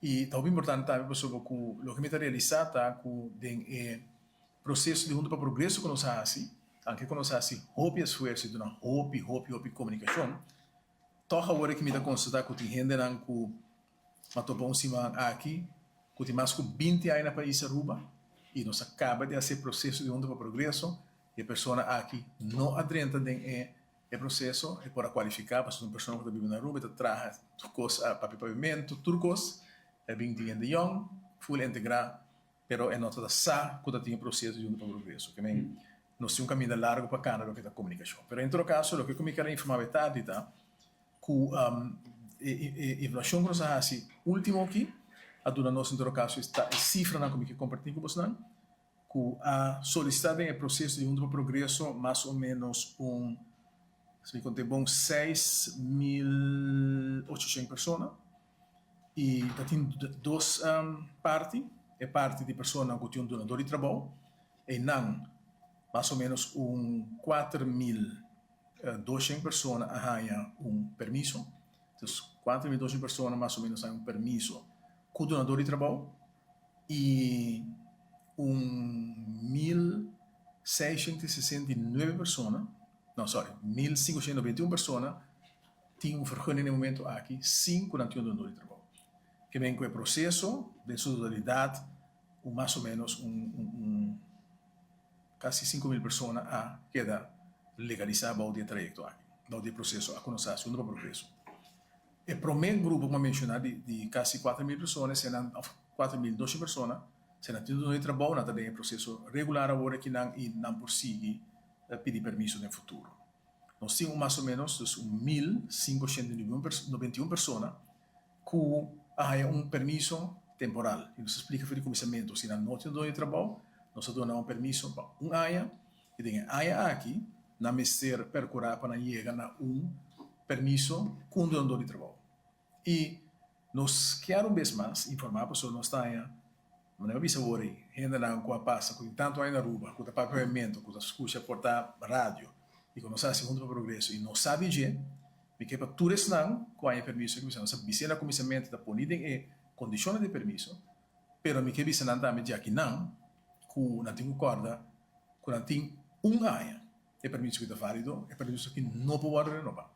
I ta hopi importante tambe pasobra ku loke mi ta realisá ta ku den e proseso di Hunto pa Progreso ku nos a hasi, anke ku nos a hasi hopi esfuerso i duna hopi, hopi, hopi komunikashon, tòg awor aki mi ta konstatá ku tin hendenan ku a topa un siman aki ku tin mas ku 20 aña na pais Aruba i nos a kaba di hasi e proseso di Hunto pa Progreso i e persona aki no a drenta den e e proseso, e por a kualifiká pasobra ta un persona ku ta biba na Aruba, e ta traha tur kos, papia pavimentu, tur kos, e bin tin hende yòn, ful integrá, pero e no ta sa ku ta tin e proseso di Hunto pa Progreso. Ke men nos tin un kaminda largu pa kana loke ta komunikashon. Pero en todo kaso loke ku mi ker a informá bo e tardi ta ku e evaluashon ku nos a hasi último aki a duna nos en todo kaso e sifranan ku mi ke kompartí ku bosnan ku a solisitá den e proseso di Hunto pa Progreso mas o ménos un, si mi konté bon, 6800 persona i ta tin dos parti, e parti di personanan ku tin un dunador di trabou, einan mas o ménos un 4200 persona a haña un permiso, dus 4200 persona mas o ménos a haña un permiso ku dunador di trabou. I un 1669 persona, no sorry, 1591 persona tin un vergunning na e momento aki sin ku nan tin un dunador di trabou. Ke men ku e proseso den su totalidat un mas o menos un un kasi 5000 persona a keda legalisa bou di e trayekto aki, bou di e proseso a ku nos a hasi huntu pa progreso. E promé grupo ku mi a menshoná di di kasi 4000 persona eseinan òf 4200 persona eseinan tin dunador di trabou, nan ta den e proseso regular awor akinan i nan por sigui pidi permiso den futuro. Nos tin un mas o ménos dus un 1591 persona ku a haña un permiso temporal i nos a splika for di kuminsamentu si nan no tin dunador di trabou nos a duna nan un permiso pa un aña i den e aña aki nan mester perkurá pa nan yega na un permiso ku un dunador di trabou. I nos kier un bes mas informá pasobra nos ta haña, manera mi a bisa awor ei, hendenan ku a pasa ku tin tantu aña na Aruba, ku ta papia papiamentu, ku ta skucha por ta radio i ku nos a hasi Hunto pa Progreso i no sa di dje. Mi ke pa tur esnan ku haña permiso aki bisa nos a bis'é na kuminsamentu ta poni den e kondishonnan di permiso, pero mi ke bisa nan tambe djakinan ku nan tin ku kòrda ku nan tin un aña e permiso ki ta válido, e permiso aki no por wòrdu renobá.